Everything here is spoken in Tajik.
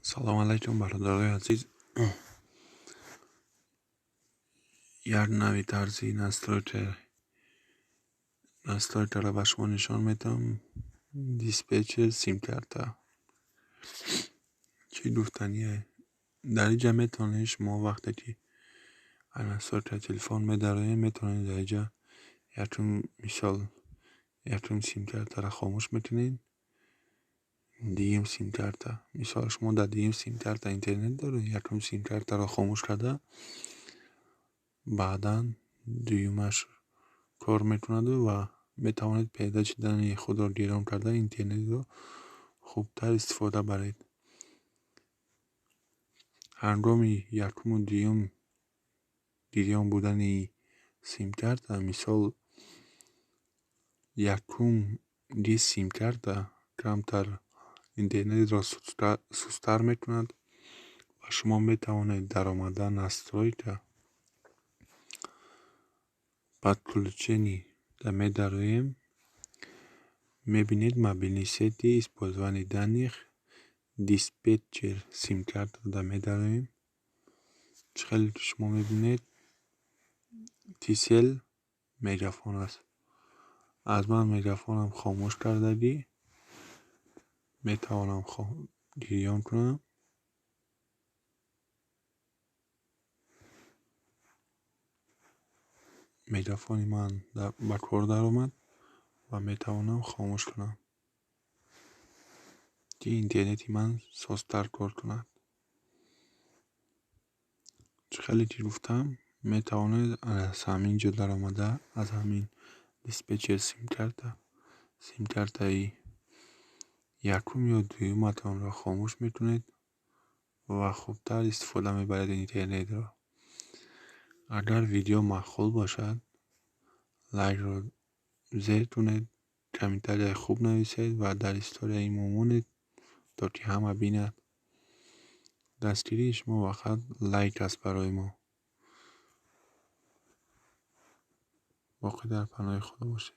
Салом алайкум, бародарои азиз. Як нави тарзи настройкаро ба шумо нишон медиҳам. Диспетчер сим-карта. Чӣ гуфтание? Дар инҷа метавонед шумо вақте ки настройкаи телефон медароед, метавонед дар инҷа якум мисол якум сим-картаро хомӯш мекунед, дуюм сим-карта. Мисол шумо дар дуюм сим-карта интернет доред, якум сим-картаро хомӯш карда, баъдан дуюмаш кор мекунаду ва метавонед передачи данные худро гирон карда, интернетро хубтар истифода баред. Ҳангоми якуму дуюм гирён будани сим-карта, мисол якум сим-карта камтар интернетро сусттар мекунад ва шумо метавонед даромада настройка, подключение медароем, мебинед мобильные сети, использование данных, диспетчер сим-карта медароем. Чӣ хеле ки шумо мебинед, Tcell Мегафон аст. Аз ман мегафонам хомӯш кардагӣ, метавонам гирён кунам. Мегафони ман ба кор даромад ва метавонам хомӯш кунам, ки интернети ман созтар кор кунад. Чӣ хеле ки гуфтам, метавонед аз ҳамин ҷо даромада, аз ҳамин диспетчер сим-карта, сим-картаи якум ё дуюматонро хомӯш мекунед ва хубтар истифода мебаред интернетро. Агар видео маъқул бошад, лайкро зер кунед, комментарияи хуб нависед ва дар историяи мо монед, то ки ҳама бинад. Дастгирии шумо фақат лайк аст барои мо. Боқӣ дар паноҳи Худо бошед.